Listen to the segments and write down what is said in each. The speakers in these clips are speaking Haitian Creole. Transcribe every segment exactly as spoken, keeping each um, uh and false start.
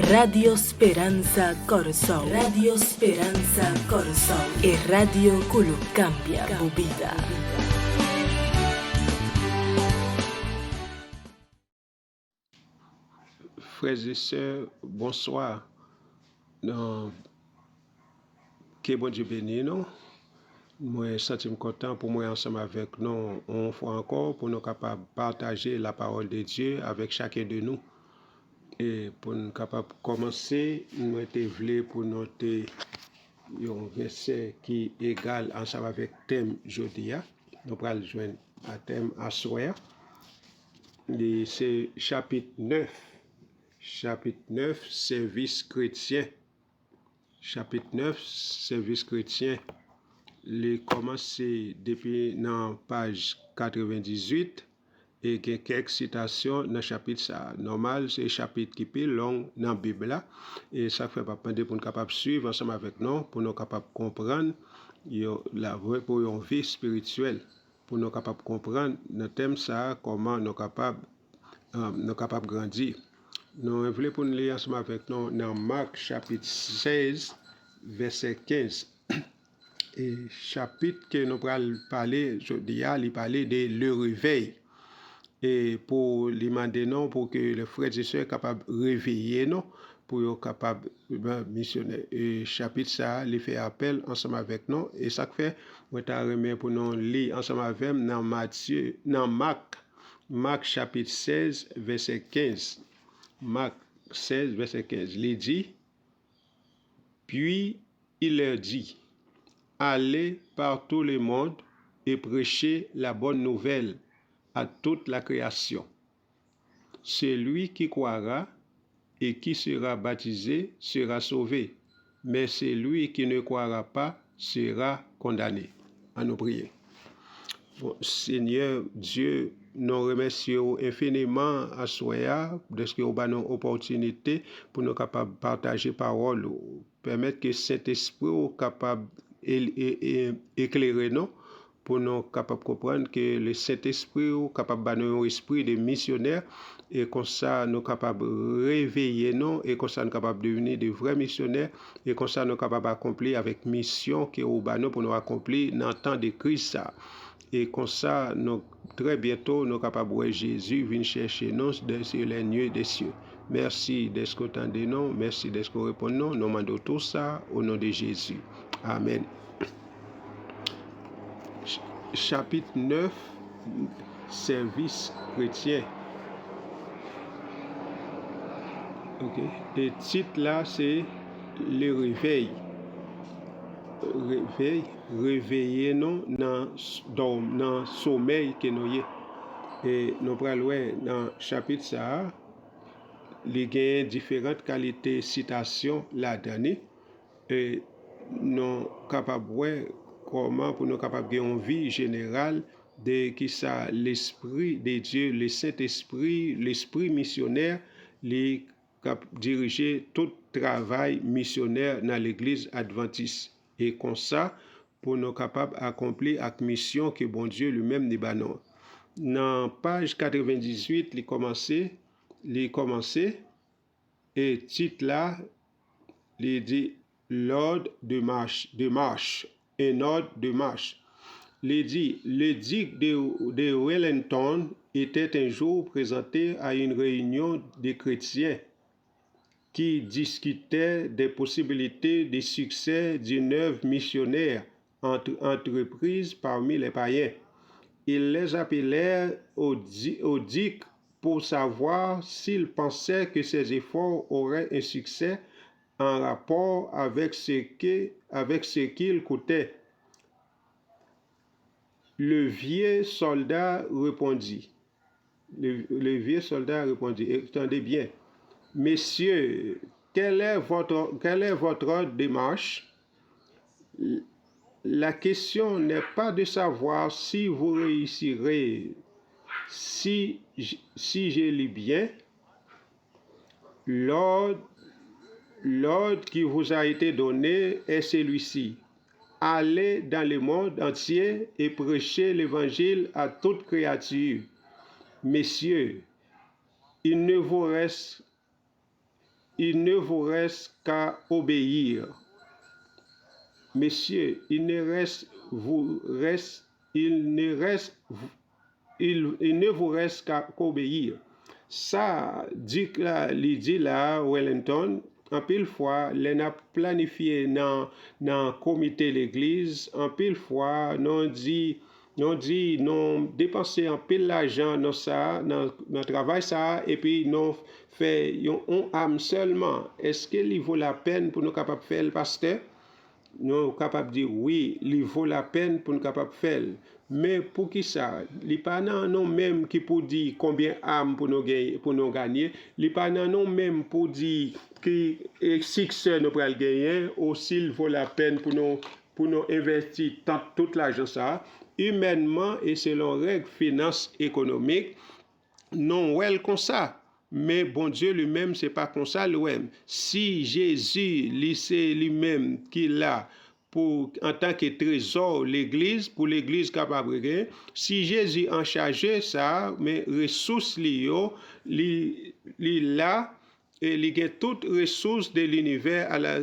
Radio Speranza Kòrson. Radio Speranza Kòrson. E radio ku lo cambia bu vida. Frè e sè, bonswa. Nan, ke Bondye beni nou. Mwen santi m kontan pou mwen ansanm avèk nou yon fwa ankò pou nou kapab pataje la parole de Dieu avèk chaken de nou. E pou n kapab kòmanse, mwen te vle pou nou te yon vèsè ki egal ansanm avèk tèm jodi a. Nou pral jwenn a tèm aswè a. Li se chapit nèf. Chapit nèf, sèvis kretyen. Chapit nèf, sèvis kretyen. Li kòmanse depi nan paj katrevendizuit e gen kèk sitasyon nan chapit sa a. Nòmal, se chapit ki pi long nan Bib la. E sa k fè m ap mande pou n kapab swiv ansanm avèk nou, pou nou kapab konprann yo, la, pou yon vi espirityèl, pou nou kapab konprann nan tèm sa a, kòman nou kapab, um, nou kapab grandi. Nou vle pou n li ansanm avèk nou nan Mak chapit sèz, vèsè kenz. E chapit ke nou pral pale jodi a, li pale de le réveil. E pou li mande nou pou ke le frè e sè kapab reveye nou, pou yo kapab, ben, misyonè. E chapit sa a, li fè apèl ansanm avèk nou. E sa k fè, mwen ta renmen pou nou li ansanm avè m nan Matye, nan Mak, Mak chapit sèz, vèsè kenz. Mak sèz, vèsè kenz. Li di, Puis il leur dit, Allez par tout le monde et prêchez la bonne nouvelle à toute la création. Celui qui croira et qui sera baptisé sera sauvé, mais celui qui ne croira pas sera condamné. An nou priye. Bon, Senyè Dye, nou remèsye w enfiniman aswè a, dèske w ba nou opòtinite pou nou kapab pataje pawòl ou. Pèmèt ke Sentespri w kapab el-, e-, e-, eklere nou, pou nou kapab konprann ke le Sentespri w kapab ba nou yon espri de misyonè, e konsa nou kapab reveye nou, e konsa nou kapab devni de vrè misyonè, e konsa nou kapab akonpli avèk misyon ke ou ba nou pou nou akonpli nan tan de kriz sa. E konsa, nou, trè byento, nou kapab wè Jezi vin chèche nou de, sur les nuées des cieux. Mèsi dèske w tande nou, mèsi dèske w reponn nou. Nou mande w tou sa, o non de Jezi. Amèn. Ch-, chapit nèf, sèvis kretyen. Ok. E tit la, se Le Réveil. Revèy, reveye nou nan s-, dòm-, nan somèy ke nou ye. E nou pral wè nan chapit sa a, li genyen diferan kalite sitasyon ladan li. E nou kapab wè kòman pou nou kapab gen yon vi jeneral de kisa Lespri de Dye, le Sentespri, lespri misyonè, li k ap dirije tout travay misyonè nan Legliz Advantis. E konsa, pou nou kapab akonpli ak misyon ke Bondye li menm li ba nou. Nan paj katrevendizuit, li kòmanse, li kòmanse, e tit la, li di, L'ordre de marche, de marche, un ordre de marche. Li di, L'édit de, de Wellington était un jour présenté à une réunion de chrétiens qui discutaient des possibilités de succès d'une œuvre missionnaire entre, entreprise parmi les païens. Il les appelait au di-, au dic pour savoir s'ils pensaient que ces efforts auraient un succès en rapport avec ce que, avec ce qu'ils coûtaient. Le vieux soldat répondit. Le, le vieux soldat répondit, et tendez bien, Messieurs, quel est votre, quel est votre ordre de marche? La question n'est pas de savoir si vous réussirez, si, si je lis bien, l'ordre, l'ordre qui vous a été donné est celui-ci. Allez dans le monde entier et prêchez l'évangile à toute créature. Messieurs, il ne vous reste il ne vous reste qu'à obéir. Messieurs, il ne reste vous reste il ne reste il, il ne vous reste qu'à qu'obéir. Sa dik la li di la Wellington, anpil fwa lè n ap planifye nan nan komite legliz, anpil fwa nou di nou di nou depanse anpil lajan nan sa nan, nan travay sa epi nou fè yon, yon am sèlman. Èske li vo lapèn pou nou kapab fè l, pastè? Nou kapab di wi, li vo lapèn pou n kapab fè l. Men poukisa? Li pa nan nou menm ki pou di konbyen am pou nou genyen, pou nou ganye. Li pa nan nou menm pou di ki e, siksè nou pral genyen, ou si l vo lapèn pou nou pou nou envèsti tan, tout lajan sa a. Imènman e selon règ finans ekonomik, nou wè l konsa. Men Bondye li menm, se pa konsa li wè l. Si Jezi, li se li menm ki la pou antanke trezò legliz, pou legliz kapab gen, si Jezi anchaje sa, men resous li yo, li, li la, e li gen tout resous de linivè a la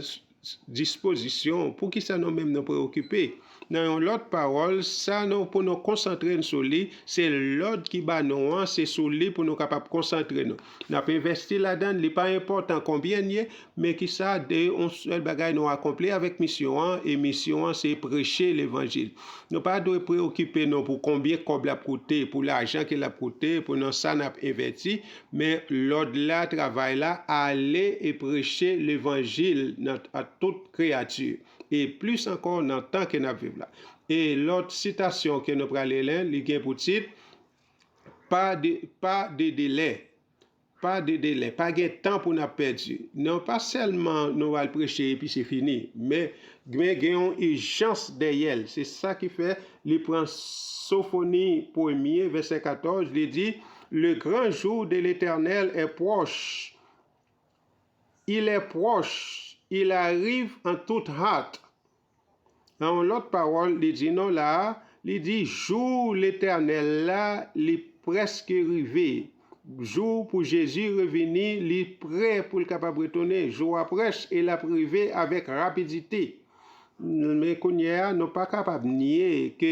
dispozisyon. Poukisa nou menm nou preokipe? Nan yon lòt pawòl, sa nou pou nou konsantre n sou li, se lòd ki ba nou an, se sou li pou nou kapab konsantre nou. N ap envèsti ladan l, li pa enpòtan konbyen l ye, men ki sa de yon sèl bagay nou akonpli avèk misyon an, e misyon an se preche levanjil. Nou pa dwe preokipe nou pou konbyen kòb l ap koute, pou lajan ke l ap koute, pou nan sa n ap envèsti, men lòd la, travay la, ale e preche levanjil nan, a tout kreyati, e plis ankò nan tan ke n ap viv la. E lòt sitasyon ke nou prale len, li gen pou tit, pa de, pa de delè. Pa de delè, pa gen tan pou n ap pèdi. Non pa sèlman nou al preche epi se fini, men, men gen yon ijans dèyè l. Se sa ki fè li pran Sofoni premye, vèsè katòz, li di, Le grand jour de l'Éternel est proche. Il est proche, il arrive en toute hâte. Nan yon lòt pawòl, li di nou la a, li di, jou Letènèl la, li prèske rive. Jou pou Jezi revini, li prè pou l kapab retounen. Jou a prèch e l ap rive avèk rapidite. Men kounye a, nou pa kapab nye ke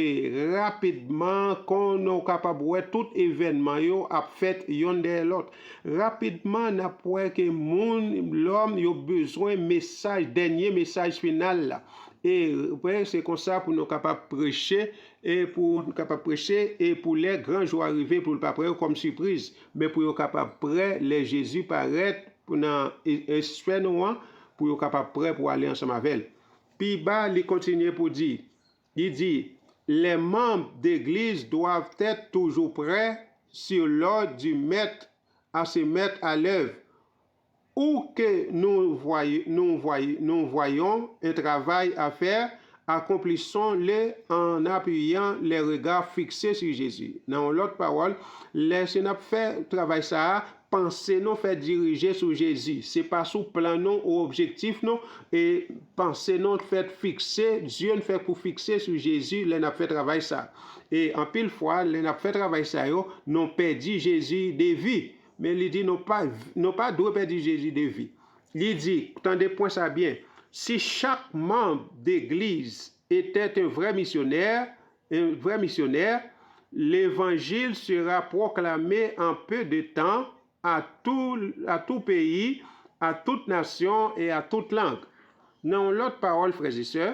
rapidman, kon nou kapab wè tout evènman yo ap fèt yonn dèyè lòt. Rapidman, n ap wè ke moun, lòm yo bezwen mesaj, dènye mesaj final la. E se konsa pou nou kapab preche, e pou nou kapab preche, e pou lè gran jou a rive, pou l pa pran yo kòm sipriz, men pou yo kapab prè lè Jezi parèt pou nan espè nou an, pou yo kapab prè pou ale ansanm avè l. Pi ba, li kontinye pou di, li di, Les membres d'église doivent être toujours prêts sur l'ordre du maître à se mettre à l'œuvre. Où que nous voyons, nous voyons, nous voyons un travail à faire, accomplissons-le en appuyant les regards fixés sur Jésus. Nan yon lòt pawòl, lè se n ap fè travay sa a, panse nou fè dirije sou Jezi. Se pa sou plan nou ou objektif nou, e panse nou fèt fikse, zye n fè pou fikse sou Jezi lè n ap fè travay sa. E anpil fwa, lè n ap fè travay sa yo, nou pèdi Jezi de vi. Men li di nou pa, nou pa dwe pèdi Jezi de vi. Li di, tande pwen sa byen, si chak manm d'église était un vrai missionnaire, un vrai missionnaire, l'évangile sera proclamé en peu de temps à tout, à tout pays, à toute nation et à toute langue. Nan yon lòt pawòl, frè e sè,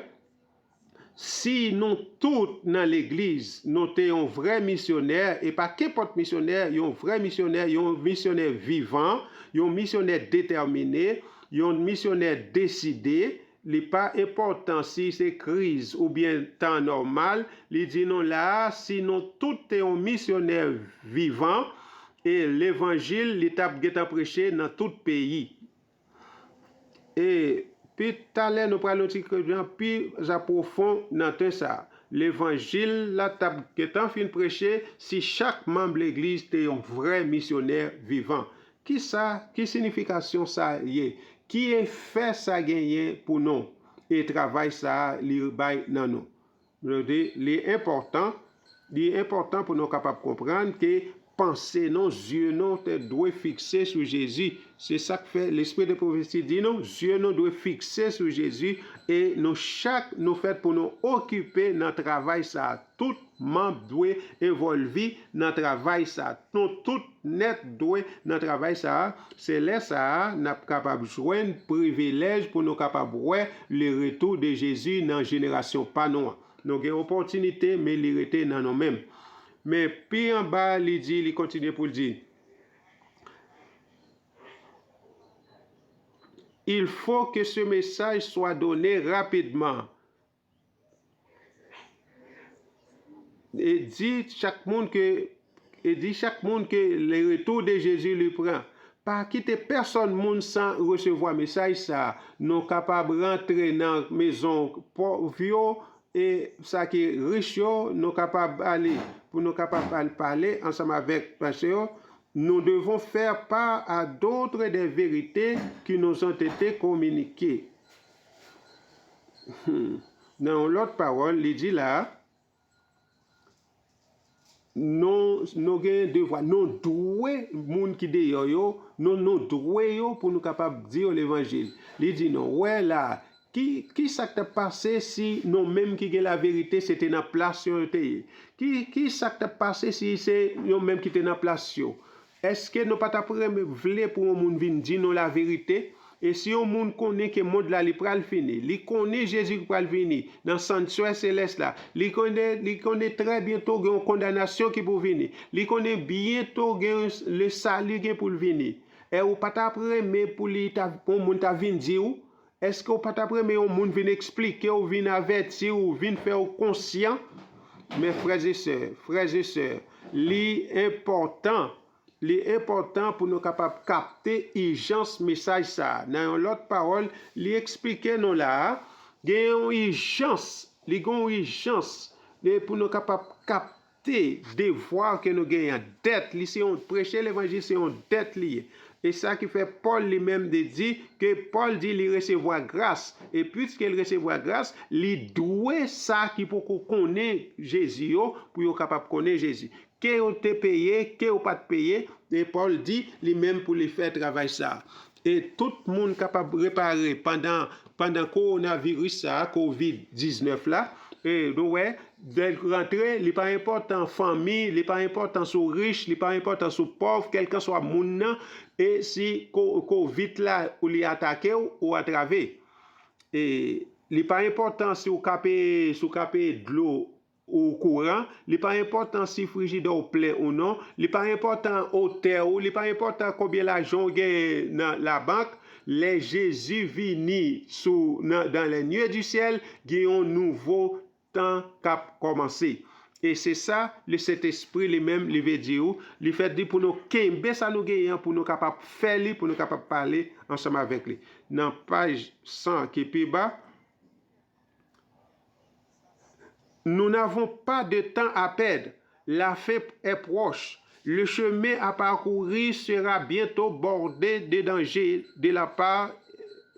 si nou tout nan legliz, nou te yon vrè misyonè, e pa kenpòt misyonè, yon vrè misyonè, yon misyonè vivan, yon misyonè detèmine, yon misyonè deside, li pa enpòtan si se kriz oubyen tan nòmal, li di nou la a, si nou tout te yon misyonè vivan, e levanjil, li t ap gentan preche nan tout peyi. E pi talè, nou pral yon ti kre jan pi apwofon nan ten sa a. Levanjil la t ap gentan fin preche si chak manm legliz te yon vrè misyonè vivan. Kisa, ki siyifikasyon sa ye? Ki efè sa genyen pou nou? E travay sa a, li bay nan nou. Li enpòtan, li enpòtan pou nou kapab konprann ke panse nou, zye nou te dwe fikse sou Jezi. Se sa k fè Lespri de pwofesi di nou, zye nou dwe fikse sou Jezi, e nou chak nou fèt pou nou okipe nan travay sa a. Tout manm dwe envòlve nan travay sa a. Nou tout nèt dwe nan travay sa a. Se lè sa a n ap kapab jwenn privilèj pou nou kapab wè le retour de Jezi nan jenerasyon pa nou an. Nou gen opòtinite, men li rete nan nou menm. Men pi anba, li di, li kontinye pou l di, Il faut que ce message soit donné rapidement. E di chak moun ke e di chak moun ke le retour de Jésus li pran. Pa kite pèsonn moun san resevwa mesaj sa a. Nou kapab rantre nan mezon pòv yo e sa ki rich yo, nou kapab ale pou nou kapab al pale ansanm avèk pastè yo. Nous devons faire part à d'autres des vérités qui nous ont été communiquées. Hmm. Nan yon lòt pawòl, li di la, nou, nou gen devwa, nou dwe moun ki deyò yo, nou, nou dwe yo pou nou kapab di yo levanjil. Li di nou, wè la, ki, ki sa k t ap pase si nou menm ki gen laverite se te nan plas yo te ye? Ki, ki sa k t ap pase si se yo menm ki te nan plas yo? Èske nou pa t ap renmen vle pou yon moun vin di nou laverite? E si yon moun konnen ke mond la li pral fini, li konnen Jezi ki pral vini nan santyè selès la, li konnen, li konnen trè byento gen yon kondanasyon ki pou vini, li konnen byento gen le sali gen pou l vini. E ou pa t ap renmen pou li ta, yon moun ta vin di w? Èske ou pa t ap renmen yon moun vin eksplike w, vin avèti w, vin fè w konsyan? Men frè e sè, frè e sè, li enpòtan, li enpòtan pou nou kapab kapte ijans mesaj sa a. Nan yon lòt pawòl, li eksplike nou la a, gen yon ijans, li gen yon ijans e pou nou kapab kapte devwa ke nou genyen, dèt, li se yon, preche levanjil se yon dèt li ye. E sa ki fè Pòl li menm te di, ke Pòl di li resevwa gras. E piske l resevwa gras, li dwe sa ki poko konnen Jezi yo pou yo kapab konnen Jezi. Ke yo te peye, ke yo pa t peye, e Pòl di li menm pou li fè travay sa a. E tout moun kapab repare pandan, pandan kowonaviris sa a, kovid diznèf la, e nou wè, dèk rantre, li pa enpòtan fanmi, li pa enpòtan si w rich, li pa enpòtan si w pòv, kèlkanswa moun nan, e si ko-, kovid la ou li atake w, ou atrave. E li pa enpòtan si w ka peye, si w ka peye dlo ou kouran, li pa enpòtan si frijidè w plen ou non, li pa enpòtan otè ou, li pa enpòtan konbyen lajan w genyen nan labank, lè Jezi vini sou, nan, dans les nuées du ciel, gen yon nouvo tan k ap kòmanse. E se sa, le Sentespri li menm, li vle di w, li fè di pou nou kenbe sa nou genyen an, pou nou kapab fè li, pou nou kapab pale ansanm avèk li. Nan paj san ki pi ba, Nous n'avons pas de temps à perdre. La fin est proche. Le chemin à parcourir sera bientôt bordé de dangers de la part,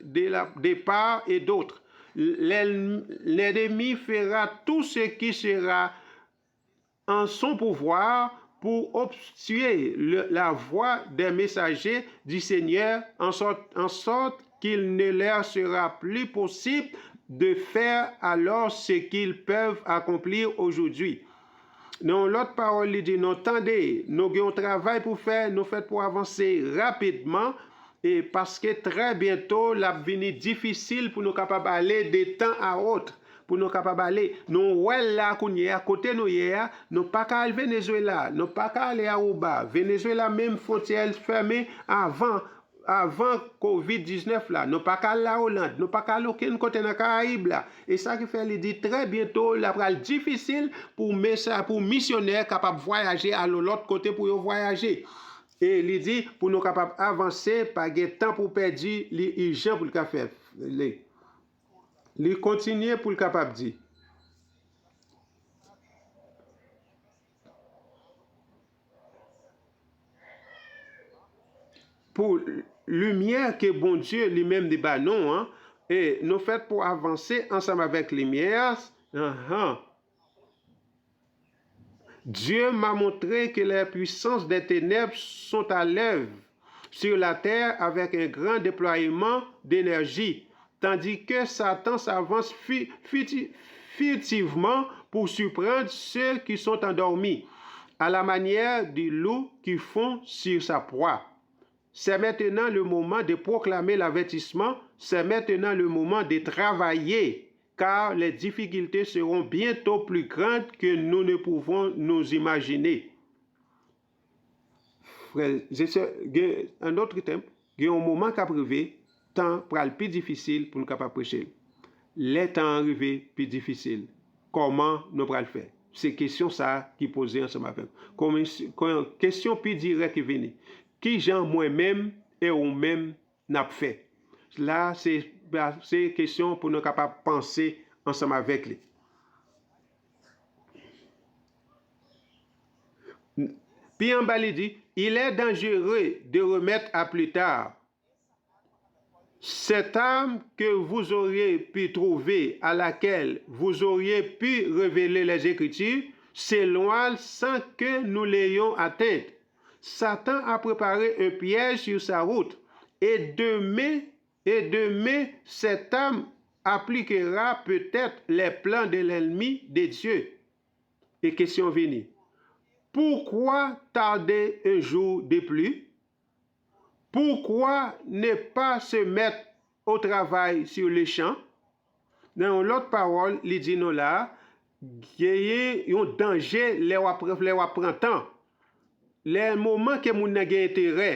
de la, de part et d'autre. L'en-, l'ennemi fera tout ce qui sera en son pouvoir pour obstruer le, la voie des messagers du Seigneur, en sorte, en sorte qu'il ne leur sera plus possible de faire alors ce qu'ils peuvent accomplir aujourd'hui. Nan yon lòt pawòl, li di nou, tande, nou gen yon travay pou fè, nou fèt pou avanse rapidman, e paske trè byento, l ap vini difisil pou nou kapab ale de tan a ot, pou nou kapab ale. Nou wè l la kounye a, kote nou ye a, nou pa ka al Venezuela, nou pa ka ale Aruba. Venezuela menm fwontyè l fèmen avan, avan kovid diznèf la. Nou pa ka al Laoland, nou pa ka al okenn kote nan Karayib la. E sa ki fè li di trè byento, l ap pral difisil pou mesa-, pou misyonè kapab vwayaje al yon lòt kote pou yo vwayaje. E li di, pou nou kapab avanse, pa gen tan pou pèdi, li ijan pou l ka fè. Li, li kontinye pou l kapab di, pou limyè ke Bondye li menm li ba nou an, e nou fèt pou avanse ansanm avèk limyè a, anhan. Dieu m'a montré que les puissances des ténèbres sont à l'œuvre sur la terre avec un grand déploiement d'énergie, tandis que Satan s'avance fu- futi- furtivement pour surprendre ceux qui sont endormis, à la manière du loup qui fond sur sa proie. C'est maintenant le moment de proclamer l'avertissement, c'est maintenant le moment de travailler, car les difficultés seront bientôt plus grandes que nous ne pouvons nous imaginer. Frè e sè, gen yon lòt tèm, gen yon moman k ap rive, tan pral pi difisil pou nou kapab preche l. Lè tan an rive pi difisil, kòman nou pral fè? Se kesyon sa a ki poze ansanm avèk. Kòman, kè- kesyon pi dirèk ki vini. Ki jan mwen menm e ou menm n ap fè? La, se, se kesyon pou nou kapab panse ansanm avèk li. Pi anba, li di, il est dangereux de remettre à plus tard. Cette âme que vous auriez pu trouver, à laquelle vous auriez pu révéler les Écritures, s'éloigne sans que nous l'ayons atteinte. Satan a préparé un piège sur sa route, et demain, et demain, cette âme appliquera peut-être les plans de l'ennemi de Dieu. E kesyon vini, pourquoi tarder un jour de plus? Pourquoi ne pas se mettre au travail sur le champ? Nan yon lòt pawòl, li di nou la, genyen yon danje lè w ap, lè w ap pran tan. Lè moman ke moun nan gen enterè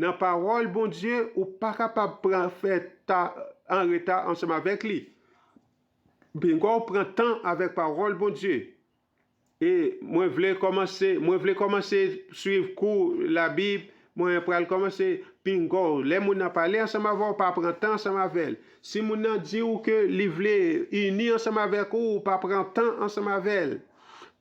nan pawòl Bondye, ou pa kapab pran, fè ta, an reta ansanm avèk li. Pinga w pran tan avèk pawòl Bondye. E mwen vle kòmanse, mwen vle kòmanse swiv kou Labib, mwen pral kòmanse pinga w. Lè moun nan pale ansanm avè w, pa pran tan ansanm avè l. Si moun nan di w ke li vle ini ansanm avèk ou, pa pran tan ansanm avè l.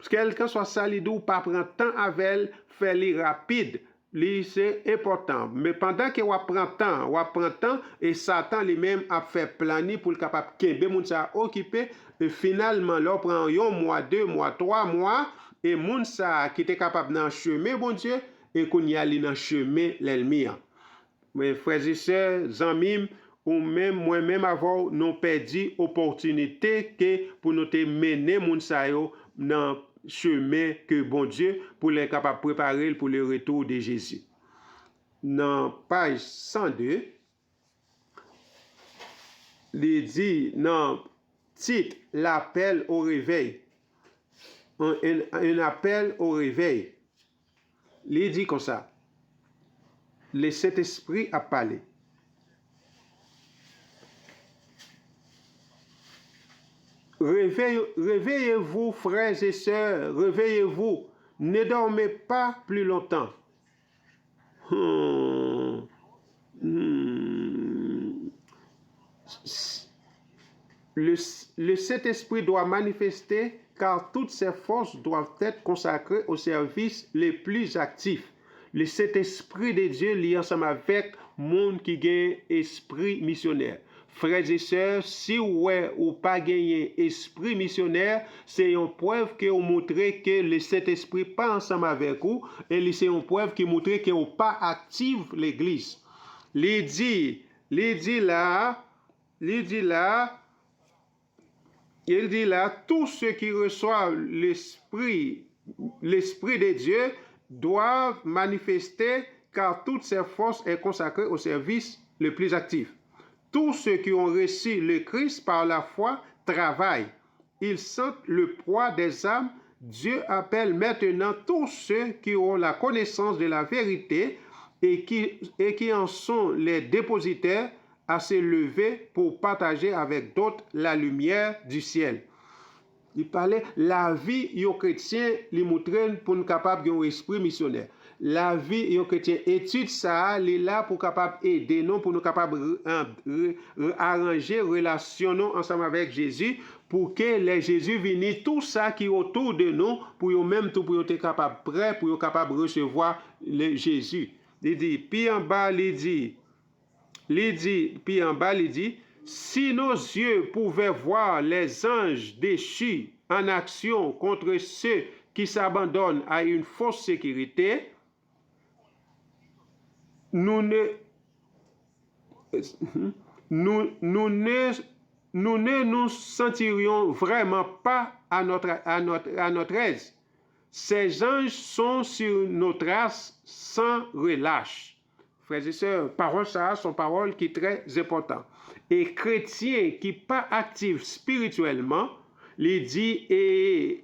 Kèlkanswa sa li di w, pa pran tan avè l, fè li rapid. Li se enpòtan. Men pandan ke w ap pran tan, w ap pran tan, e Satan li menm ap fè plan li pou l kapab kenbe moun sa a okipe. E finalman, lè w pran yon mwa, de mwa, twa mwa, e moun sa a ki te kapab nan chemen Bondye, e kounye a li nan chemen lènmi an. Men, frè e sè, zanmi m, ou menm, mwen menm avè w, nou pèdi opòtinite ke pou nou te mennen moun sa yo nan chemen ke Bondye, pou lè kapab prepare l pou le retour de Jésus. Nan paj san de, li di nan tit L'appel au réveil, un, un, un appel au réveil. Li di konsa, Lesentespri ap pale. Réveillez, réveillez-vous, frères et sœurs, réveillez-vous. Ne dormez pas plus longtemps. Hmm. Hmm. Le, le Saint-Esprit doit manifester car toutes ses forces doivent être consacrées au service le plus actif. Le Saint-Esprit de Dieu li ansanm avèk moun ki gen espri misyonè. Frè e sè, si w wè ou pa genyen espri misyonè, se yon prèv ke w montre ke Lesentespri pa ansanm avèk ou, e li se yon prèv ki montre ke w pa aktif legliz. Li di, li di la, li di la, il dit là, tous ceux qui reçoivent l'Esprit, l'Esprit de Dieu doivent manifester, car toute sa force est consacrée au service le plus actif. Tous ceux qui ont reçu le Christ par la foi travaillent. Ils sentent le poids des âmes. Dieu appelle maintenant tous ceux qui ont la connaissance de la vérité et qui, et qui en sont les dépositaires à se lever pour partager avec d'autres la lumière du ciel. Li pale lavi yon kretyen, li montre n pou n kapab gen yon espri misyonè. Lavi yon kretyen, etid sa a, li la pou kapab ede nou, pou nou kapab re- re- re- aranje relasyon nou ansanm avèk Jezi, pou ke lè Jezi vini, tou sa ki otou de nou, pou yo menm tou, pou yo te kapab prè, pou yo kapab resevwa le Jezi. Li di, pi anba, li di, li di, pi anba, li di, si nos yeux pouvaient voir les anges déchus en action contre ceux qui s'abandonnent à une fausse sécurité, nous ne, nous, nous ne, nous ne nous sentirions vraiment pas à notre, à notre, à notre aise. Ces anges sont sur nos traces sans relâche. Frè e sè, pawòl sa a se yon pawòl ki trè enpòtan. E kretyen ki pa aktif espirityèlman, li di, e,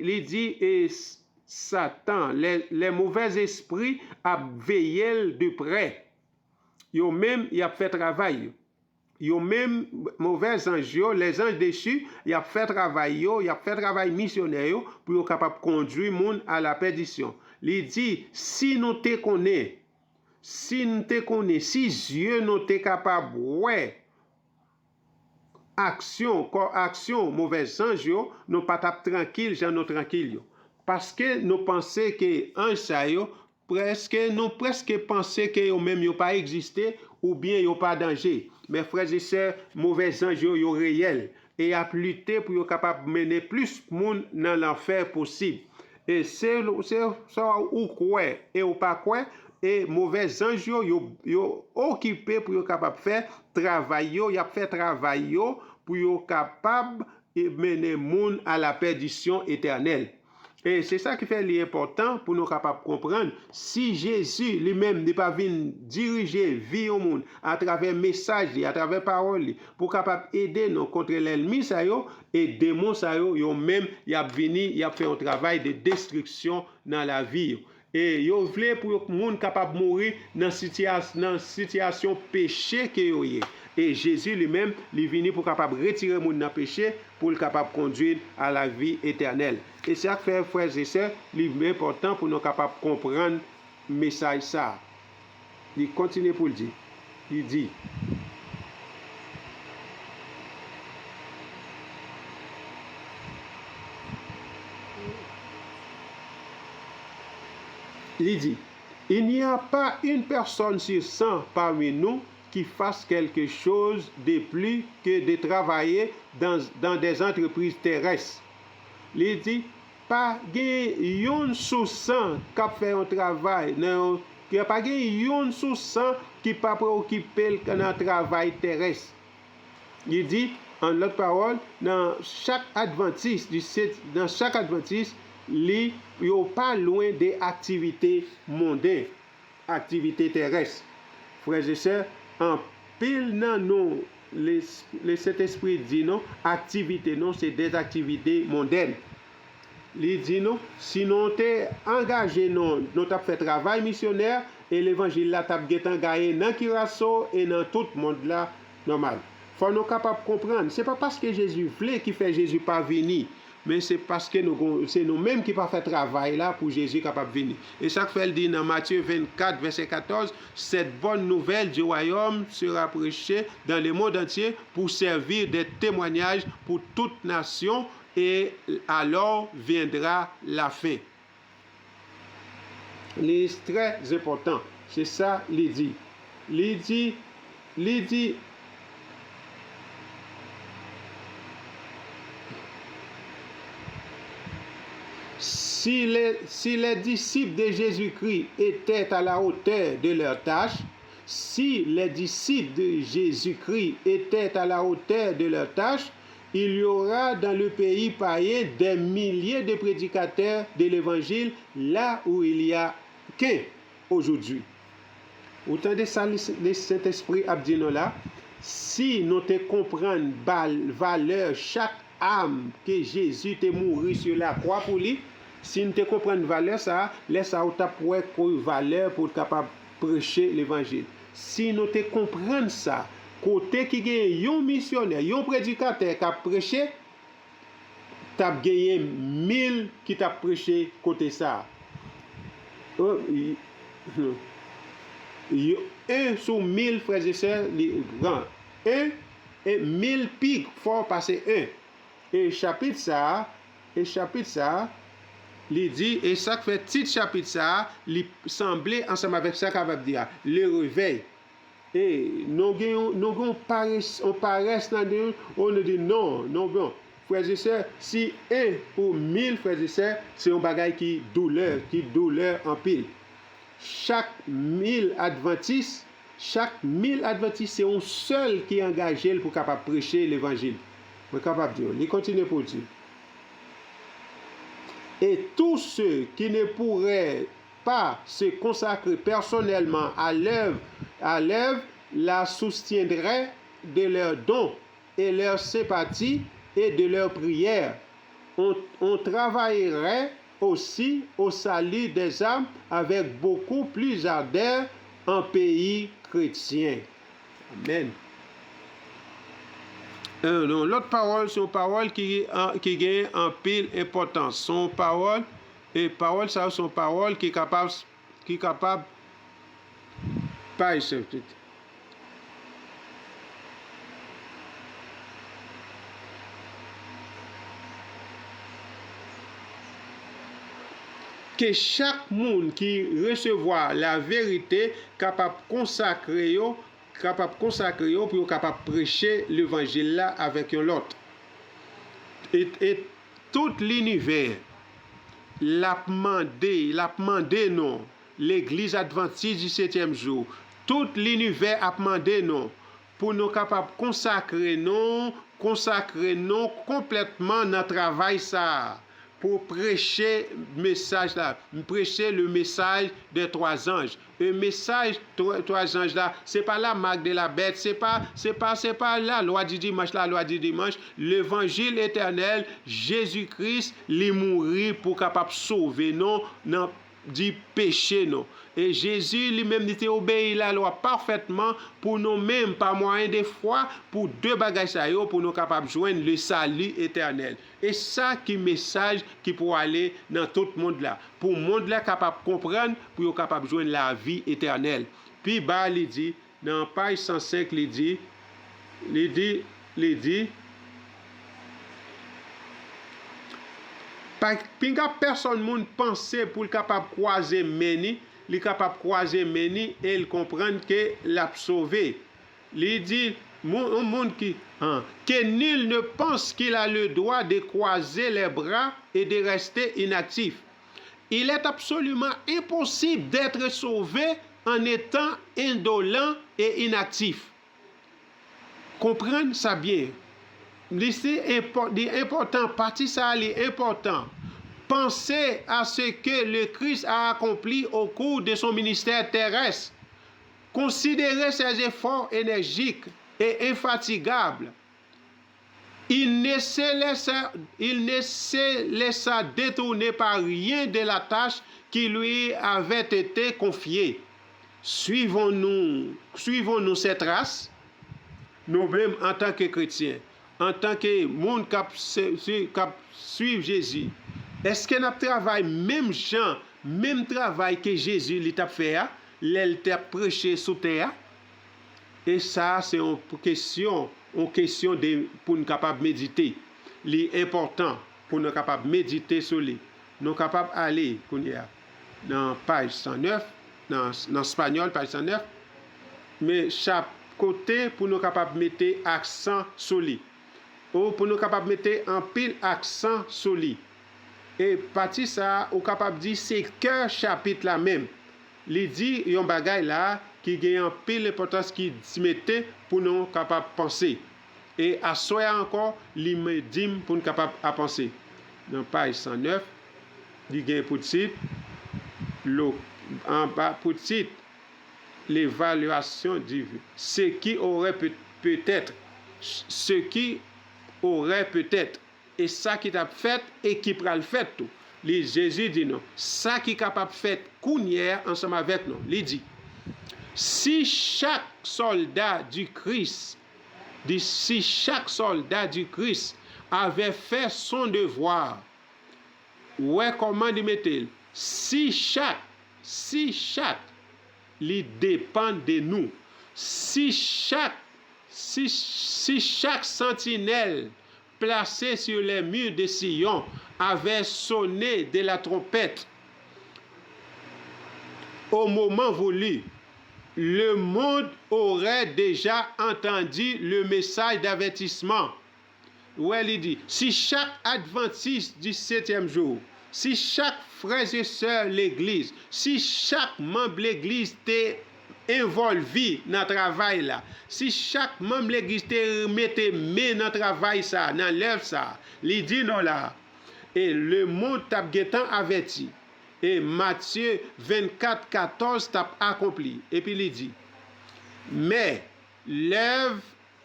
li di, e, Satan, lè, lè movèz espri ap veye l de prè. Yo menm, y ap fè travay yo. Yo menm, movèz anj yo, les anges déchus, y ap fè travay yo, y ap fè travay misyonè yo pou yo kapab kondwi moun a la pèdisyon. Li di, si nou te konnen, si n te konnen, si zye nou te kapab wè aksyon, kò aksyon movèz zanj yo, nou pa t ap trankil jan nou trankil yo. Paske nou panse ke anj sa yo, prèske, nou prèske panse ke yo menm yo pa egziste oubyen yo pa danje. Men frè e sè, movèz zanj yo, yo reyèl e y ap lite pou yo kapab mennen plis moun nan lanfè posib. E se, se sa ou kwè e ou pa kwè, e movèz zanj yo, yo, yo okipe pou yo kapab fè travay yo, y ap fè travay yo pou yo kapab, e, mennen moun a la pèdisyon etènèl. E se sa ki fè li enpòtan pou nou kapab konprann, si Jezi li menm li pa vin dirije vi yon moun atravè mesaj li, atravè pawòl li, pou kapab ede nou kont lènmi sa yo, e demon sa yo, yo menm, y ap vini, y ap fè yon travay de destriksyon nan lavi yo. E yo vle pou yo, moun kapab mouri nan sitiyas-, nan sitiyasyon peche ke yo ye. E Jezi li menm, li vini pou kapab retire moun nan peche, pou l kapab kondwi n a lavi etènèl. E se sa k fè, frè e sè, li enpòtan pou nou kapab konprann mesaj sa a. Li kontinye pou l di, li di, li di, Il n'y a pas une personne sur cent parmi nous qui fasse quelque chose de plus que de travailler dans, dans des entreprises terrestres. Li di, pa gen youn sou san k ap fè yon travay nan yon, pa gen youn sou san ki pa preokipe l nan travay terès. Li di, an lòt pawòl, nan chak advantis, di se, nan chak advantis, li, yo pa lwen de aktivite monden, aktivite terès. Frè e sè, anpil nan nou, le, le Sentespri di nou, aktivite nou, se de aktivite mondèn. Li di nou, si nou te angaje nou, nou t ap fè travay misyonè, e levanjil la t ap gentan gaye nan Kiraso e nan tout mond la nòmal. Fò nou kapab konprann, se pa paske Jezi vle ki fè Jezi pa vini, men se paske nou gon, se nou menm ki pa fè travay la pou Jezi kapab vini. E sa k fè l di nan Matye vennkat, vèsè katòz, Cette bonne nouvelle du royaume sera prêchée dans le monde entier pour servir de témoignage pour toute nation, et alors viendra la fin. Li trè enpòtan. Se sa li di. Li di, li di, si les, si les disciples de Jésus-Christ étaient à la hauteur de leur tâche, si les disciples de Jésus-Christ étaient à la hauteur de leur tâche, il y aura dans le pays païen des milliers de prédicateurs de l'évangile là où il y a qu'un aujourd'hui. Ou tande sa le, le Sentespri ap di nou la? Si nou te konprann bal-, valè chak am ke Jezi te mouri sou lakwa pou li, si n te konprann valè sa a, lè sa a ou t ap wè ke valè pou w kapab preche levanjil. Si nou te konprann sa, kote ki gen yon misyonè, yon predikatè k ap preche, t ap genyen mil ki t ap preche kote sa a. Yo, en sou mil, frè e sè, li gran. En e mil pi fò pase en. E chapit sa a, e chapit sa a, li di, e sa k fè tit chapit sa a, li sanble ansanm avèk sa k ap di a, Le Réveil. E nou gen yon, nou gen yon parès, yon parès nan nou, nou di non, non, bon. Frè e sè, si en pou mil, frè e sè, se yon bagay ki doulè, ki doulè anpil. Chak mil advantis, chak mil advantis, se yon sèl ki angaje l pou kapab preche levanjil. Mwen kapab di w, li kontinye pou di, Et tous ceux qui ne pourraient pas se consacrer personnellement à l'œuvre, à l'œuvre, la soutiendraient de leurs dons et leur sympathie et de leur prière. On, on travaillerait aussi au salut des âmes avec beaucoup plus d'ardeur en pays chrétien. Amen. Yon lòt pawòl, se yon pawòl ki, ki gen anpil enpòtans. Se yon pawòl, e pawòl sa yo se yon pawòl ki kapab, ki kapab, pa eksepte. Ke chak moun ki resevwa laverite kapab konsakre yo, kapab konsakre yo pou yo kapab preche levanjil la avèk yon lòt. E, e tout linivè l ap mande, l ap mande nou, Legliz Advantis di Setyèm Jou, tout linivè ap mande nou pou nou kapab konsakre nou, konsakre nou konplètman nan travay sa a, pou preche mesaj la, preche le message des trois anges. E mesaj twa, twa zanj la, se pa la marque de la bête, se pa, se pa, se pa la loi du dimanche, la loi du dimanche. Levanjil etènèl, Jezi Kris, li mouri pou kapab sove nou nan di peche nou. E Jezi li menm li te obeyi lalwa pafètman pou nou menm pa mwayen de fwa pou de bagay sa yo pou nou kapab jwenn le salut éternel. E sa ki mesaj ki pou ale nan tout mond la. Pou mond la kapab konprann, pou yo kapab jwenn lavi etènèl. Pi ba li di, nan paj san senk li di, li di, li di, pa, pinga pèsonn moun panse pou l kapab kwaze men ni, li kapab kwaze men ni e l konprann ke l ap sove. Li di, moun, yon moun ki, hein, que nul ne pense qu'il a le droit de croiser les bras et de rester inactif. Il est absolument impossible d'être sauvé en étant indolent et inactif. Konprann sa byen. Li se enpò-, li enpòtan, pati sa a li enpòtan. Pensez à ce que le Christ a accompli au cours de son ministère terrestre. Considérez ses efforts énergiques et infatigables. Il ne se laissa, il ne se laissa détourner par rien de la tâche qui lui avait été confiée. Suivons-nous, suivons-nous ses traces? Nou menm, antanke kretyen, antanke moun k ap se-, se-, k ap swiv Jezi, èske n ap travay menm jan, menm travay ke Jezi li t ap fè a, lè l t ap preche sou tè a? E sa a se yon kesyon, yon kesyon de, pou n kapab medite. Li enpòtan pou nou kapab medite sou li. Nou kapab ale kounye a nan paj san nèf, nan, nan espanyòl, paj san nèf, men chak kote pou nou kapab mete aksan sou li. Ou pou nou kapab mete anpil aksan sou li. E pati sa a, ou kapab di se kè chapit la menm. Li di yon bagay la ki gen anpil enpòtans ki mete pou nou kapab panse. E aswè a ankò, li me-, di m pou n kapab apanse. Nan paj san nèf, li gen pou tit, lo-, anba pou tit, l'évaluation du ce qui aurait peut, peut-être, ce qui aurait peut-être, e sa ki t ap fèt e ki pral fèt tou. Li, Jezi di nou, sa ki kapab fèt kounye a ansanm avèk nou. Li di, si chaque soldat du Christ, di, si chaque soldat du Christ avait fait son devoir, wè kòman li mete l. Si chak, si chak, li depann de nou. Si chak, si, si chak santinèl placé sur les murs de Sion avait sonné de la trompette au moment voulu, le monde aurait déjà entendu le message d'avertissement. Wè, li di, si chak advantis di setyèm jou, si chak frè e sè legliz, si chak manm legliz te envòlvi nan travay la, si chak manm legliz te mete men nan travay sa, nan lèv sa, li di nou la, e lemonn t ap gentan avèti, e Matye vennkat katòz t ap akonpli. Epi li di, men lèv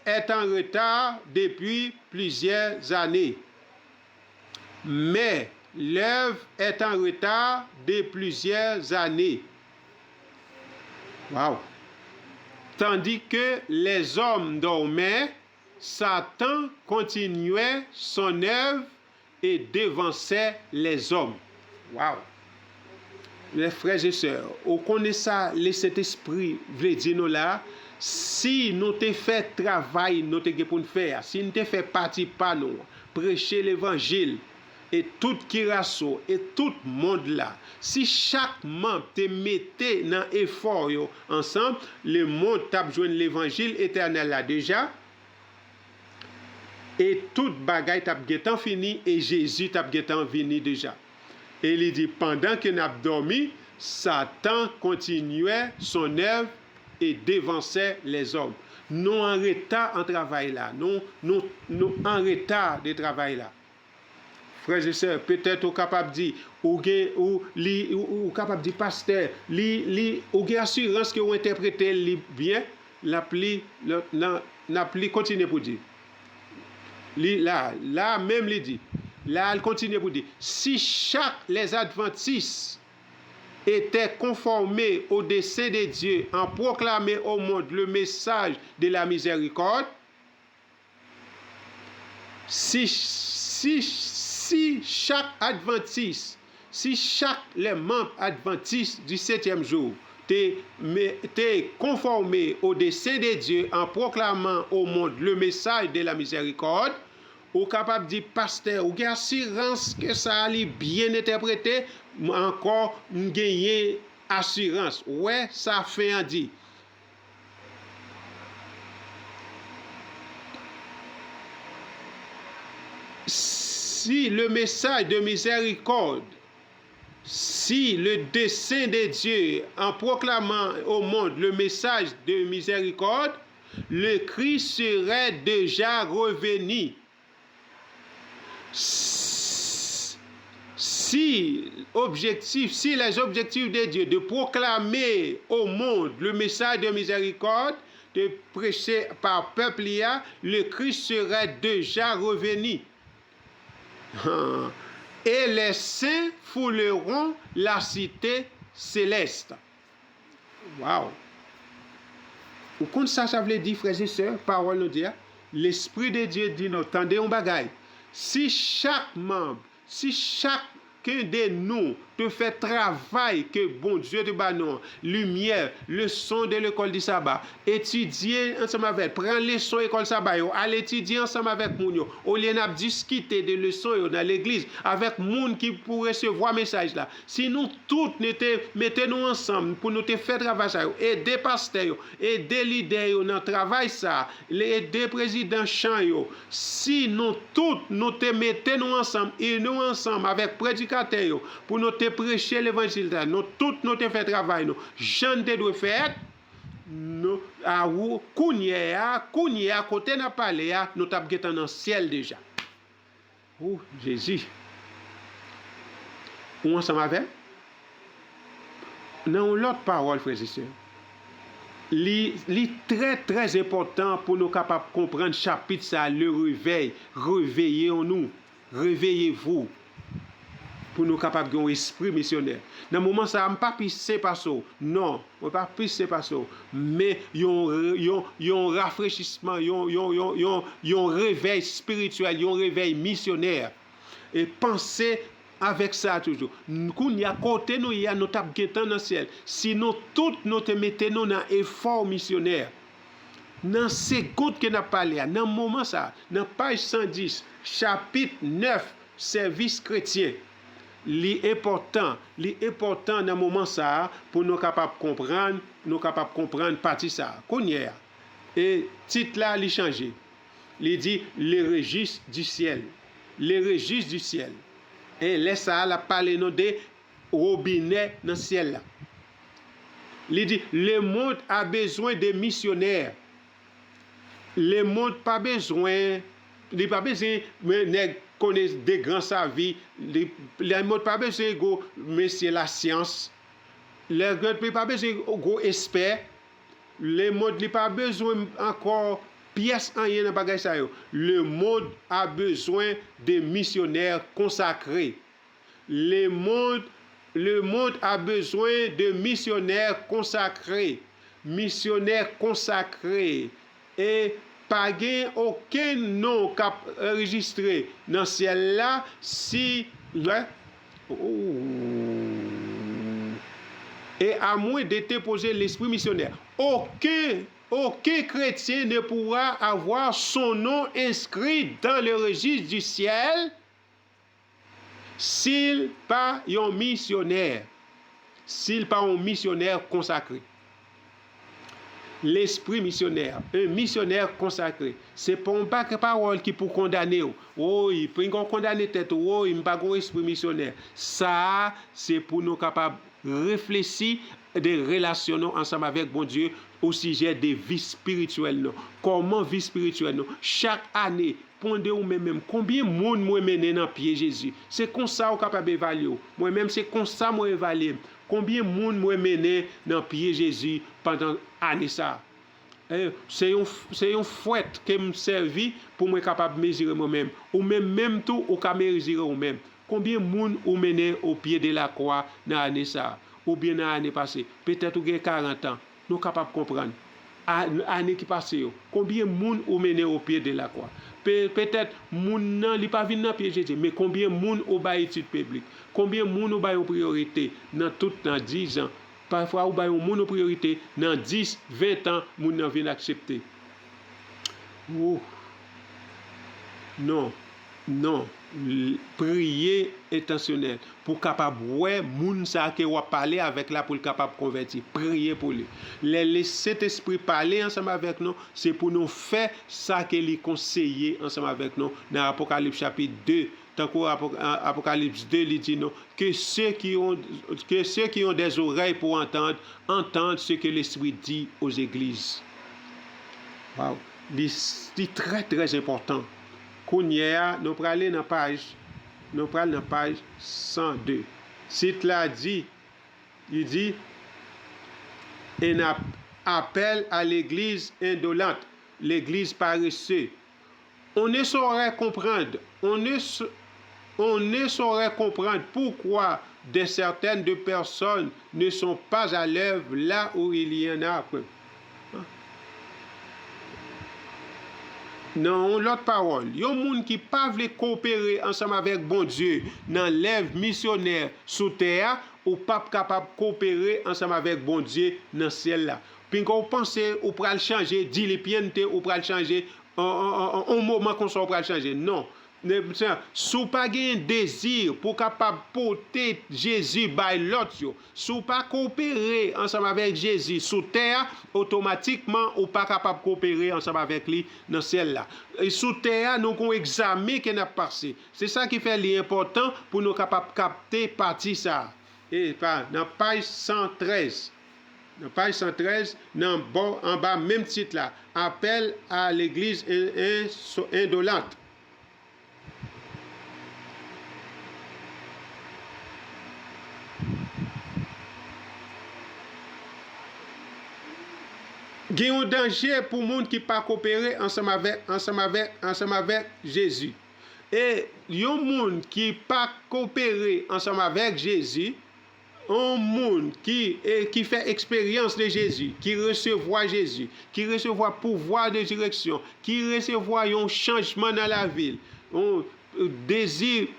est en retard depuis plusieurs années. Mais l'œuvre est en retard de plusieurs années. Wow. Tandis que les hommes dormaient, Satan continuait son œuvre et devançait les hommes. Wow. Mes frères et sœurs, ou konnen sa Lesentespri vle di nou la, si nou te fè travay nou te gen pou n fè a, si n te fè pati pa nou, preche levanjil, e tout kiraso, e tout mond la, si chak manm te mete nan efò yo ansanm, lemonn t ap jwenn levanjil etènèl la deja, e tout bagay t ap gentan fini, e Jezi t ap gentan vini deja. E li di, pandan ke n ap dòmi, Satan continuait son œuvre et devançait les hommes. Nou an reta an travay la. Nou, nou, nou an reta de travay la. Frè e sè, petèt ou kapab di, ou gen, ou, li, ou, ou kapab di, pastè, li, li, ou gen asirans ke ou entèprete li byen, l ap li, l ap, nan, n ap li kontinye pou di. Li la, la menm li di, la l kontinye pou di, si chak les adventistes étaient conformés au dessein de Dieu en proclamant au monde le message de la miséricorde, si, si, si chak advantis, si chak les membres adventistes du septième jour te, te conformés au dessein de Dieu en proclamant au monde le message de la miséricorde, ou kapab di, pastè, ou gen asirans ke sa a li byen entèprete? Ankò, m genyen asirans. Wè sa fen an di. Si le message de miséricorde, si le dessein de Dieu en proclamant au monde le message de miséricorde, le Christ serait déjà revenu. Si objectif, si les objectifs de Dieu de proclamer au monde le message de miséricorde, de prêcher par peuple, le Christ serait déjà revenu. Et les saints fouleront la cité céleste. Wow! Ou konn sa sa vle di, frè e sè, pawòl nou di a? Lespri de Dye di nou, tande yon bagay. Si chak manm, si chak ken de nou te fè travay ke Bondye te ba nou an, limyè, leson de lekòl di saba, etidye ansanm avèk, pran leson ekòl saba yo, al etidye ansanm avèk moun yo, olye n ap diskite de leson yo nan legliz avèk moun ki pou resevwa mesaj la. Si nou tout nou te mete nou ansanm pou nou te fè travay sa yo, ede pastè yo, ede lidè yo nan travay sa, ede prezidan chan yo, si nou tout nou te mete nou ansanm, ini nou ansanm avèk predikatè yo, pou nou te preche levanjil la, nou tout nou te fè travay nou, jan n te dwe fèt, nou, a ou, kounye a, kounye a, kote n ap pale a, nou t ap gentan nan syèl deja. Ou, Jezi. Ou ansanm avè m? Nan yon lòt pawòl, frè e sè, li, li trè, trè enpòtan pou nou kapab konprann chapit sa a, le réveil, réveillons-nous, réveillez-vous, pou nou kapab gen yon espri misyonè. Nan moman sa a, m pa pi sen pase w. Non, mwen pa pi sen pase w. Men yon, yon, yon rafrechisman, yon, yon, yon, yon, yon revèy espirityèl, yon revèy misyonè. E panse avèk sa toujou. N-, kounye a, kote nou ye a, nou t ap gentan nan syèl. Si nou tout nou te mete nou nan efò misyonè, nan segond ke n ap pale a, nan moman sa a, nan paj san dis, chapit nèf, sèvis kretyen, li enpòtan, li enpòtan nan moman sa a pou nou kapab konprann, nou kapab konprann pati sa a. Kounye a, e tit la, li chanje. Li di, le registre du ciel. Le registre du ciel. E lè sa a, l ap pale nou de wobinè nan syèl la. Li di, le monde a besoin de missionnaires. Le monde pa bezwen, li pa bezwen men nèg konnen de gran savi. Li, le monde pa bezwen gwo mesye lasyans. Le monde li pa bezwen gwo espè. Le monde li pa bezwen ankò pyès anyen nan bagay sa yo. Le monde a besoin de missionnaires consacrés. Le monde, le monde a besoin de missionnaires consacrés. Misyonè konsakre. E pa gen okenn non k ap anrejistre nan syèl la si, wè. Oh. Et à moins de déposer l'esprit missionnaire, aucun, aucun chrétien ne pourra avoir son nom inscrit dans le registre du ciel si l pa yon misyonè. Si l pa yon misyonè konsakre. Lespri misyonè, un missionnaire consacré. Se pa yon pa-, pawòl ki pou kondane w. Woy, pinga w kondane tèt ou, woy, m pa gen espri misyonè. Sa a, se pou nou kapab reflechi de relasyon nou ansanm avèk Bondye o sijè de vi espirityèl nou. Kòman vi espirityèl nou? Chak ane, ponde ou menm menm, konbyen moun mwen mennen nan pye Jezi? Se konsa ou kapab evalye w. Mwen menm, se konsa mwen evalye m. Konbyen moun mwen mennen nan pye Jezi pandan ane sa a? Eh, se yon, se yon fwèt ke m sèvi pou mwen kapab mezire mwen menm. Ou menm menm tou, ou ka mezire ou menm. Konbyen moun ou mennen o pye de lakwa nan ane sa a? Oubyen nan ane pase? Petèt ou gen karant an. Nou kapab konprann. A-, ane ki pase yo. Konbyen moun ou mennen o pye de lakwa? Pe-, petèt moun nan, li pa vin nan pye Jezi, men konbyen moun ou bay etid biblik? Konbyen moun ou bay yon priyorite nan tout, nan diz an? Pafwa ou bay yon moun yon priyorite, nan dis, ven an, moun nan vin aksepte. Wouh. Non, non. L-, priye entansyonèl pou kapab wè moun sa ke w ap pale avèk la pou l kapab konvèti. Priye pou li. Lè Lesentespri pale ansanm avèk nou, se pou nou fè sa ke li konseye ansanm avèk nou nan Apokalips chapit de. Tankou Apok-, a-, Apokalips de, li di nou, que ceux qui ont, que ceux qui ont des oreilles pour entendre, entendent ce que l'Esprit dit aux églises. Wow. Li, li trè, trè enpòtan. Kounye a, nou prale nan paj, nou pral nan paj san de. Tit la di, li di, un ap-, appel à l'église indolente, l'église paresseuse. On ne saurait comprendre, on ne sa-, on ne saurait comprendre pourquoi de certaines de personnes ne sont pas à l'œuvre là où il y en a. Nan yon lòt pawòl, yon moun ki pa vle koopere ansanm avèk Bondye nan lèv misyonè sou tè a, ou p ap kapab koopere ansanm avèk Bondye nan syèl la. Pinga w panse ou pral chanje, dilipyente, ou pral chanje, on, on, on, on moman konsa ou pral chanje. Non. Ne-, se, si w pa gen dezi pou w kapab pote Jezi bay lòt yo, si w pa koopere ansanm avèk Jezi sou tè a, otomatikman ou pa kapab koopere ansanm avèk li nan syèl la. E sou tè a, nou gon egzamen ke n ap pase. Se sa ki fè li enpòtan pou nou kapab kapte pati sa a. E pa, nan paj san trèz. Nan paj san trèz, nan bò anba menm tit la, Appel à l'église in-, in-, indolente. Gen yon danje pou moun ki pa koopere ansanm avèk, ansanm avèk, ansanm avèk Jezi. E yon moun ki pa koopere ansanm avèk Jezi, yon moun ki, e, ki fè eksperyans de Jezi, ki resevwa Jezi, ki resevwa pouvwa de direksyon, ki resevwa yon chanjman nan lavi l, yon dezi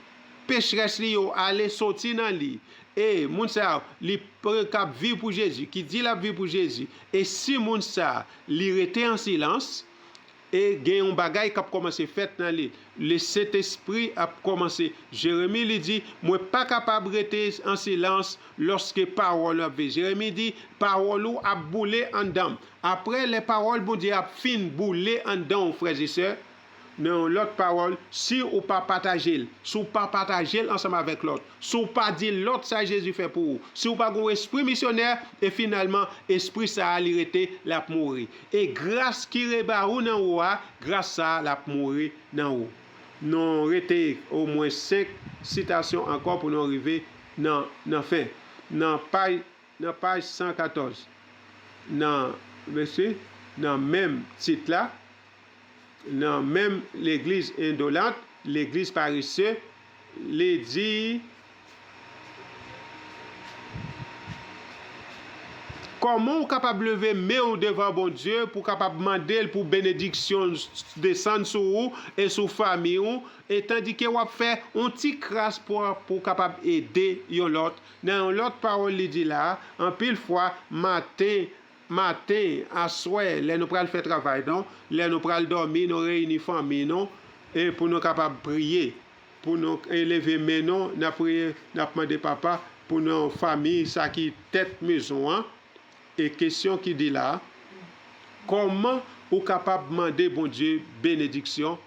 pechrès li yo ale soti nan li. E moun sa a, li p-, k ap viv pou Jezi, ki di l ap viv pou Jezi. E si moun sa a, li rete an silans, e gen yon bagay k ap kòmanse fèt nan li. Lesentespri ap kòmanse. Jeremi, li di, mwen pa kapab rete an silans lòske pawòl ou ap viv. Jeremi di, pawòl ou ap boule anndan m. Apre, lè pawòl Bondye ap fin boule anndan w, frè e sè, Nan yon lòt pawòl, si ou pa pataje l, si w pa pataje l ansanm avèk lòt, si w pa di lòt sa Jezi fè pou ou, si w pa gen yon espri misyonè, e finalman, espri sa a, li rete, l ap mouri. E gras ki re ba ou nan ou a, gras sa a, l ap mouri nan ou. Nou rete omwen senk sitasyon ankò pou nou rive nan, nan fen. Nan paj, nan paj san katòz, nan, mesye, nan menm tit la, nan menm legliz endolant, legliz paresye, li di, kòman w kapab leve men w devan Bondye pou w kapab mande l pou benediksyon desann sou ou e sou fanmi w, e tandike w ap fè yon ti kras pou, pou w kapab ede yon lòt? Nan yon lòt pawòl, li di la, anpil fwa, maten, maten, aswè, lè nou pral fè travay nou, lè nou pral dòmi, nou reyini fanmi nou, e pou nou kapab priye, pou nou, e leve men nou, n ap priye, n ap mande Papa pou nou fanmi, sa ki tèt mezon an, e kesyon ki di la, kòman ou kapab mande Bondye benediksyon,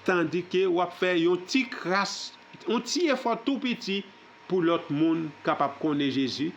tandike w ap fè yon ti kras, yon ti efò tou piti pou lòt moun kapab konnen Jezi?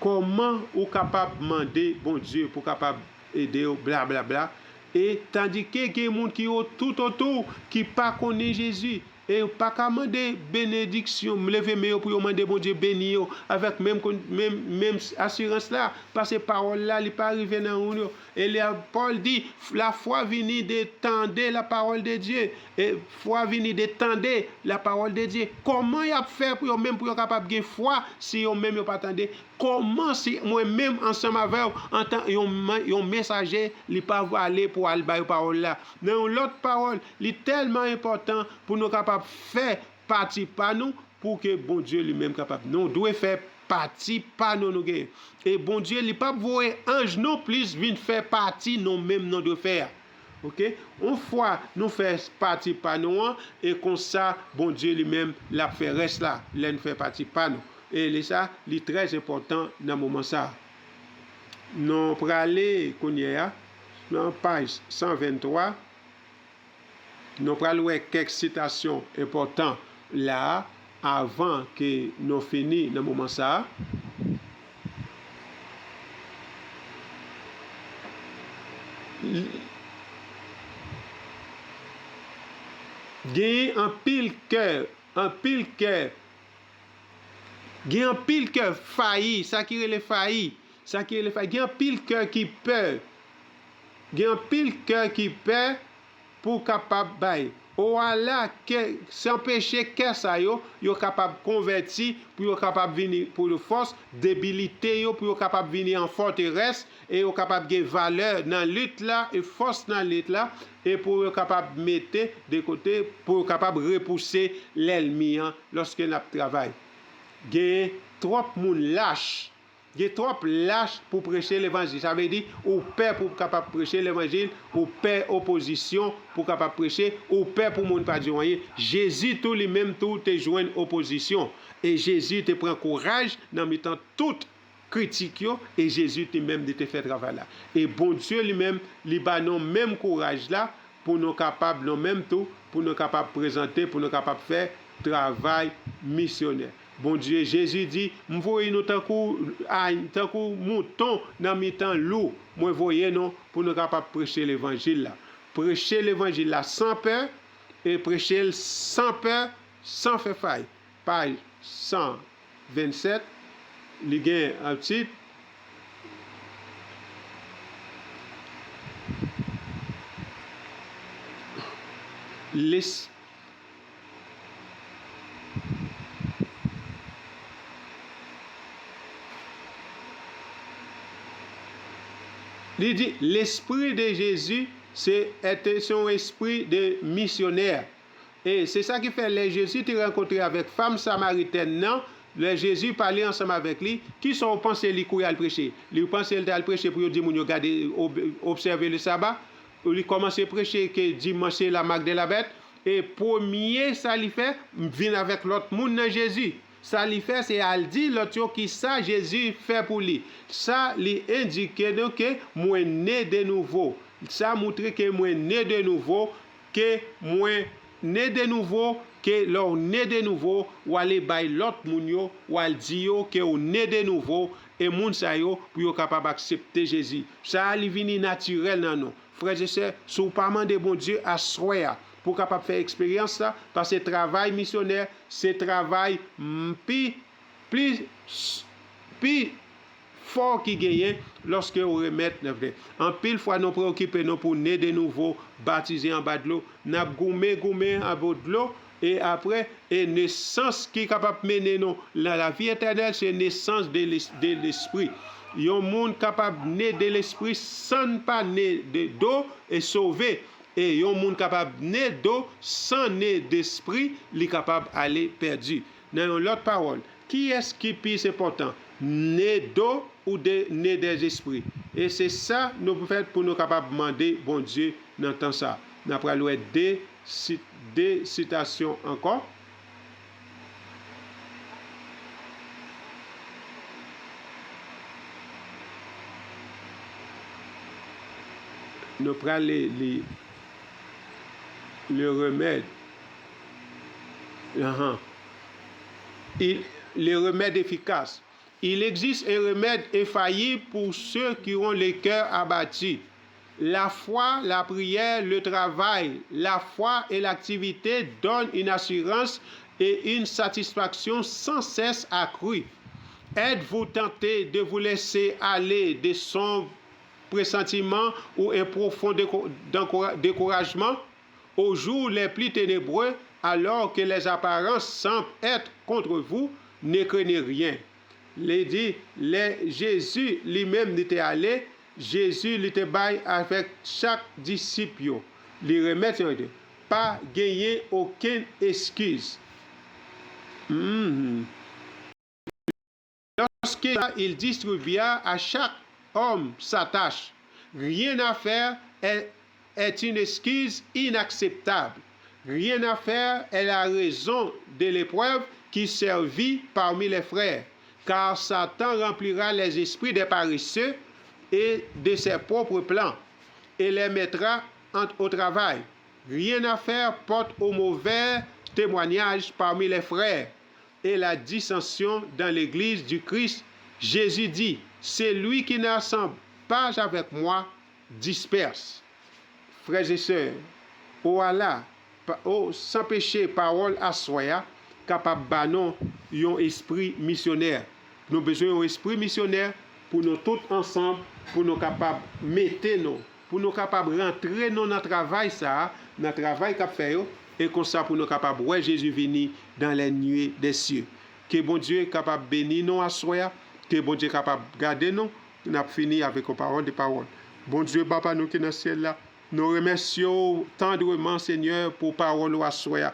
Kòman ou kapab mande Bondye pou kapab ede w, blablabla? E tandike gen moun ki o-, tout otou ki pa konnen Jezi, e yo pa ka mande benediksyon, leve men yo pou yo mande Bondye beni yo avèk menm kon-, menm, menm asirans la, paske pawòl la, li pa rive nan moun yo. E lè Pòl di, lafwa vini de tande la parole de Dieu. E fwa vini de tande la parole de Dieu. Kòman y ap fè pou yo menm, pou yo kapab gen fwa si yo menm yo pa tande? Kòman si mwen menm ansanm avè w, antan yon, yon mesaje, li pa ale pou al bay pawòl la? Nan yon lòt pawòl, li tèlman enpòtan pou nou kapab fè pati pa nou, pou ke Bondye li menm kapab. Nou dwe fè pati pa nou nou genyen. E Bondye li p ap voye anj non plis vin fè pati nou menm nou dwe fè a. Oke? Yon fwa nou fè pati pa nou an, e konsa Bondye li menm l ap fè rès la, lè n fè pati pa nou. E li sa, li trè enpòtan nan moman sa a. Nou prale kounye a nan paj san venntwa. Nou pral wè kèk sitasyon enpòtan la a, avan ke nou fini nan moman sa a. Genyen anpil kè, anpil kè, gen anpil kè fayi, sa ki rele fayi, sa ki rele fayi, gen anpil kè ki pè, gen anpil kè ki pè, pou kapab bay. Owa la, kè, se anpeche kè sa yo, yo kapab konvèti, pou yo kapab vini, pou yo fòs, debilite yo, pou yo kapab vini an fòterès, e yo kapab gen valè nan lit la, e fòs nan lit la, e pou yo kapab mete de kote, pou yo kapab repouse lènmi an, lòske n ap travay. Gen twòp moun lach, gen twòp lach pou preche levanjil. Sa vle di, ou pè pou kapab preche levanjil, ou pè opozisyon pou kapab preche, ou pè pou moun pa di w anyen. Jezi tou, li menm tou, te jwenn opozisyon. E Jezi te pran kouraj nan mitan tout kritik yo, e Jezi li menm, li te fè travay la. E Bondye li menm, li ba nou menm kouraj la, pou nou kapab, nou menm tou, pou nou kapab prezante, pou nou kapab fè travay misyonè. Bondye, Jezi di, m voye nou tankou, a, tankou mouton nan mitan lou, mwen voye nou pou nou kapab preche levanjil la. Preche levanjil la san pè, e preche l san pè, san fè fay. Paj san vennsèt, li gen yon tit, les-, li di, Lespri de Jezi, se, se yon espri de misyonè. E se sa ki fè lè Jezi te rankontre avèk fanm samaritèn nan, lè Jezi pale ansanm avèk li, kisa w panse li kouri al preche? Li panse l t al preche pou yo di moun yo gade, ob-, obsève le saba? Li kòmanse preche ke dimanch se la marque de la bête. E premye sa li fè, vin avèk lòt moun nan Jezi. Sa li fè, se al di lòt yo kisa Jezi fè pou li. Sa li endike nou ke mwen ne de nouvo. Sa moutre ke mwen ne de nouvo. ke mwen ne de nouvo, ke lè w ne de nouvo, w ale bay lòt moun yo, w al di yo ke w ne de nouvo, e moun sa yo, pou yo kapab aksepte Jezi. Sa a, li vini natirèl nan nou. Frè e sè, si w pa mande Bondye aswè a, pou w kapab fè eksperyans sa, paske travay misyonè, se travay, mm, pi, pli, pi fò ki genyen lòske w remèt nan vle. Anpil fwa, nou preokipe nou pou ne de nouvo, batize anba dlo, n ap goumen, goumen anba dlo, e apre, e nesans ki kapab mennen nou nan lavi etènèl, se nesans de les-, de lespri. Yon moun kapab ne de lespri san n pa ne de do e sove. E yon moun kapab ne do san ne despri, li kapab ale pèdi. Nan yon lòt pawòl, kiyès ki pi enpòtan, ne do ou de, ne dèzespri? E se sa nou pou fè pou nou kapab mande Bondye nan tan sa. N ap pral wè de, si-, de sitasyon ankò. Nou pral li, li, le remèd. Ahan. Il, le remèd efikas. Il existe un remède infaillible pour ceux qui ont le cœur abattu. La foi, la prière, le travail, la foi et l'activité donnent une assurance et une satisfaction sans cesse accrue. Êtes-vous tenté de vous laisser aller de sombres pressentiments ou un profond déco-, d'encoura-, découragement? Aux jours les plus ténébreux, alors que les apparences semblent être contre vous, ne craignez rien. Li di, lè Jezi li menm li te ale, Jezi li te bay avèk chak disip yo. Li remèt yo, pa genyen okenn eskiz. Mhm. Lorsque il distribua à chaque homme sa tâche, rien à faire est, est une excuse inacceptable. Rien à faire est la raison de l'épreuve qui survit parmi les frères, car Satan remplira les esprits des paresseux et de ses propres plans, et les mettra en, au travail. Rien à faire porte au mauvais témoignage parmi les frères et la dissension dans l'église du Christ. Jésus dit, celui qui n'assemble pas avec moi disperse. Frè e sè, o ala, pa, o, san peche pawòl aswè a kapab ba nou yon espri misyonè. Nou bezwen yon espri misyonè pou nou tout ansanm, pou nou kapab mete nou, pou nou kapab rantre nou nan travay sa a, nan travay k ap fè yo, e konsa pou nou kapab wè Jezi vini dans les nuées des cieux. Ke Bondye kapab beni nou aswè a, ke Bondye kapab gade nou, n ap fini avèk yon pawòl de pawòl. Bondye, Papa nou ki nan syèl la, nou remèsye w tandreman, Senyè, pou pawòl ou aswè a.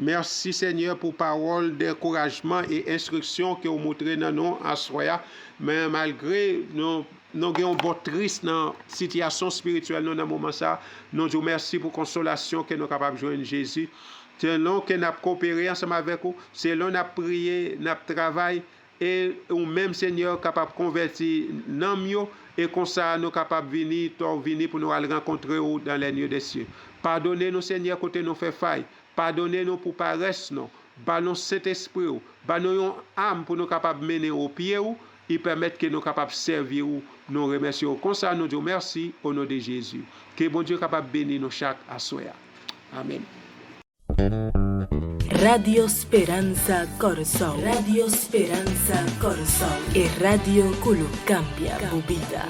Mèsi, Senyè, pou pawòl dankourajman e enstriksyon ke w montre nan nou aswè a. Men malgre nou, nou gen yon bò tris nan sitiyasyon espirityèl nou nan moman sa a, nou di w mèsi pou konsolasyon ke nou kapab jwenn Jezi. Selon ke n ap kopere ansanm avèk ou, selon n ap priye, n ap travay, e ou menm, Senyè, kapab konvèti nanm yo, e konsa nou kapab vini, tan w vini pou nou al rankontre w dans les nuées des cieux. Padone nou, Senyè, kote nou fè fay. Padone nou pou parès nou. Ba nou Sentespri w. Ba nou yon am pou nou kapab mennen o pye w, e pèmèt ke nou kapab sèvi w. Nou remèsye w konsa, nou di w mèsi, o non de Jezi. Ke Bondye kapab beni nou chak aswè a. Amèn. Radio Speranza Kòrsou. Radio Speranza Kòrsou. E radyo ku lo cambia bu vida.